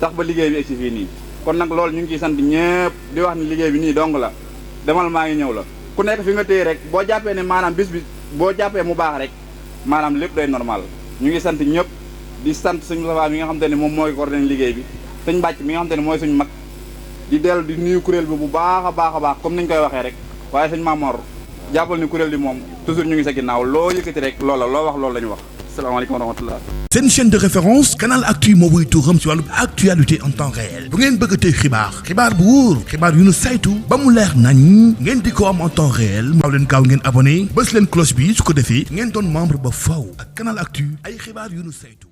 tax ba liggéey bi egsi fii nii kon nag loolu ñu ngi ciy sant ñëpp di wax ni liggéey bi nii dong la demal maa ngi ñëw la ku nekk fi nga téye rek boo jàppee ne maanaam bis bi boo jàppee mu baax rek maanaam lépp day normal ñu ngi sant ñëpp di sant suñu Moustapha mi nga xam te ne moom mooy coordonné liggéey bi sëñ Bàcc mi nga xam te ne mooy suñu mag di dellu di nuyu kuréel bi bu baax a baax comme niñ koy waxee rek waaye sëñ Mamor jàppal ni kuréel bi moom toujours ñu ngi sa ginnaaw loo yëkkati rek loola loo wax loolu la ñu wax asalaamaaleykum wa rahmatullah. seen chaîne de référence Canal Actu moo wuy tuuram ci wàllu actualité en temps réel bu ngeen bëgg tey xibaar bu wóor xibaar yu nu saytu ba mu leer nañ ngeen di ko am en temps réel maaw leen gaaw ngeen abonné bës leen cloche bi su ko defee ngeen doon membre ba faw ak Canal Actu ay xibaar yu nu saytu.